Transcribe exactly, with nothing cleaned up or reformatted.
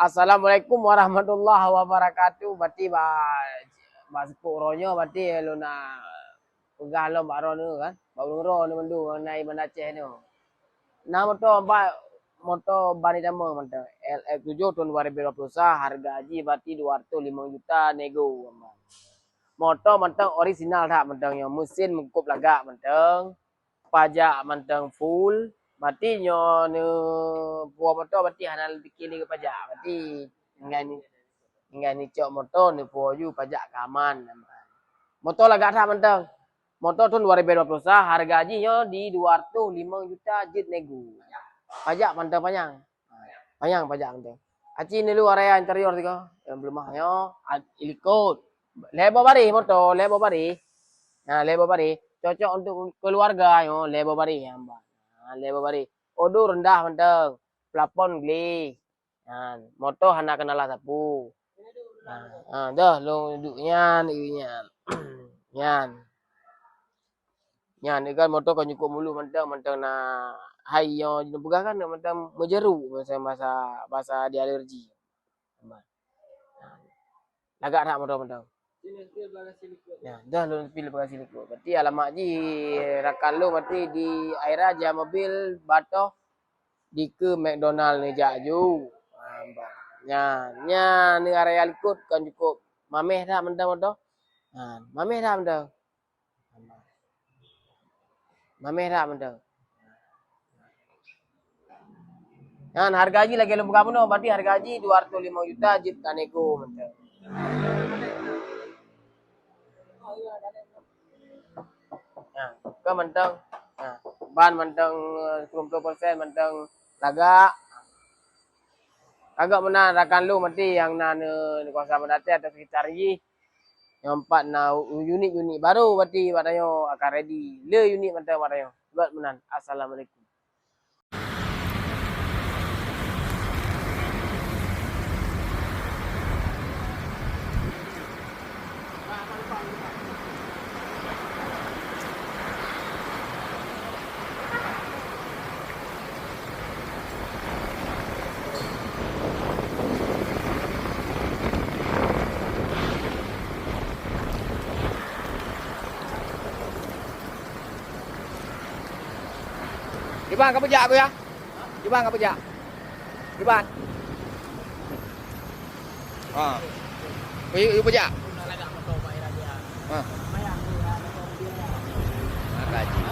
Assalamualaikum warahmatullahi wabarakatuh. Bati ba, ba seupôt uroe nyoe bati lôn na peugah lom bak droeneuh kan, bak ureueng droeneuh mandum ngon Banda Aceh nyoe. Na moto ba, moto ban itam mantong, L X tujuh tahun dua ribu dua puluh satu, harga jih bati dua ratus limong juta nego. Moto mantong orisinal that mantong nyoe, mesin meukup lagak mantong, pajak mantong full. Bati nyoe neupuwoe moto bati hana lé pajak, bati tinggai ni, tinggai nicok moto neupuwoe ju pajak ka aman. Moto lagak that mantong. Moto tahun dua ribu dua puluh satu, harga jih nyoe di dua ratus limong juta jeuet nego. Pajak mantong panyang. Panyang pajak mantong. Aci neulu area interior tiga. Yang beulumah nyoe, a, ilikot. Lhèe boh baréh moto, lhèe boh baréh. Nah, lhèe boh baréh. Cocok untuk keluarga nyoe, lhèe boh baréh nyang ban. Nah, lhèe boh baréh. Odo rendah mantong. Plafon gleh. Nyan, moto hana keunala sapeue. Ha, ha, dah lôn duek nyan, nyan. Nyan. Nyan, ikan moto ka nyukok mulu mantong, mantong na hai nyoe jipeugah kan mantong meujeuruk bahasa, bahasa, bahasa di alergi. Lagak that moto mantong. Ya, dah lôn pil bagasi likot. Berarti alamat jih rakan lôn berarti di Aira Jaya Mobil Batoh dikeue McDonald neujak ju. Ha, bah. Nya, nya ni area likot kan cukup mameh that mantong moto. Ha, mameh that mantong. Mameh that mantong. Nyan harga jih lagèe lôn peugah bunoe, berarti harga jih dua ratus limong juta jeuet ka nego mantong. Nah, ka mantong. Nah, ban mantong, eh, sembilan puluh persen mantong lagak. Lagak meunan rakan lôn berarti nyang na, eh, di kawasan Banda Aceh atau sekitar jih. Nyang pat na unit-unit baru berarti bak tanyoe akan ready. Le unit mantong bak tanyoe. Buet meunan. Assalamualaikum. Iban ka peujak aku ya? Iban ka peujak? Iban. Ha. Yuk, yuk peujak. Ha. Maka jih.